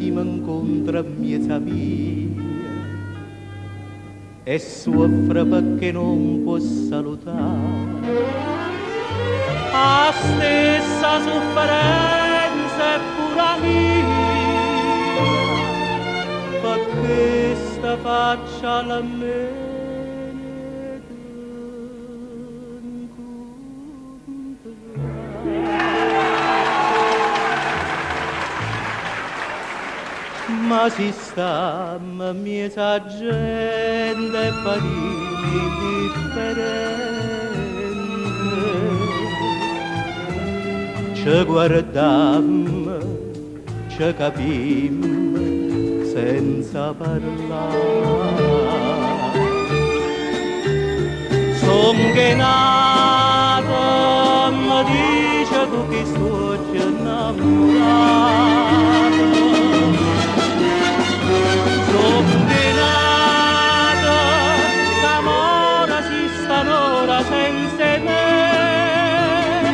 chi mi incontra in mezza via e soffre perché non può salutare. La stessa sofferenza è pure mia, perché sta faccia la me. Ma si sta mezza gente parimi indifferente, ci guardam, ci capim senza parlare. Son che nato, mi dice tu chi sto innamorato. Son che nato, ch'amore si sta un'ora senza me,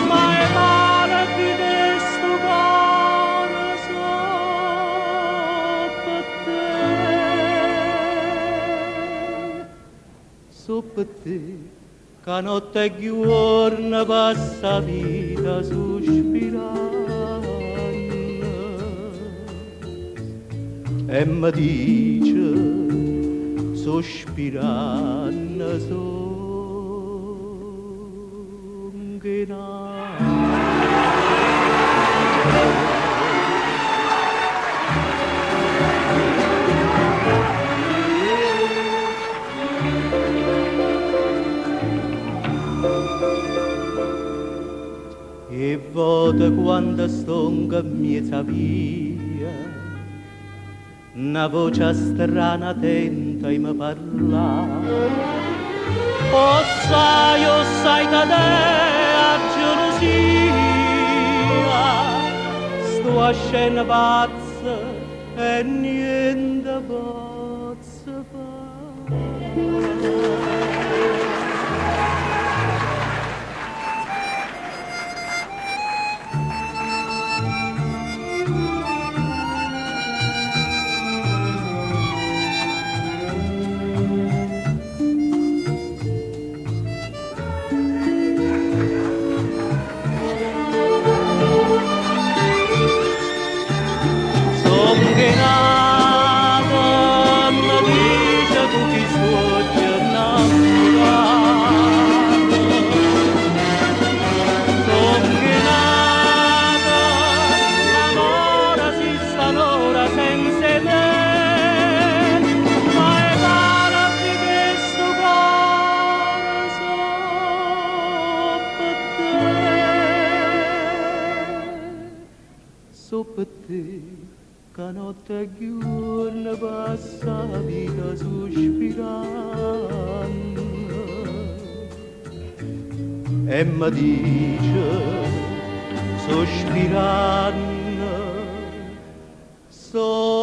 ma è male più di sto cuore sopra te. Sopra te, che notte e giorno passa vita sospirando. E mi dice, sospirando, son che nato. E volte quando stongo in mezza via, una voce strana tenta e mi parla. Oh sai che è gelosia, sto a scena pazza e niente posso fare. Son che nato, mi dice tu chi sto innamorato. Son che nato, l'amore si sta un'ora senza me, ma è male più di sto cuore sopra te. Sopra te, che notte e giorno passa vita sospirando. E mi dice, sospirando, son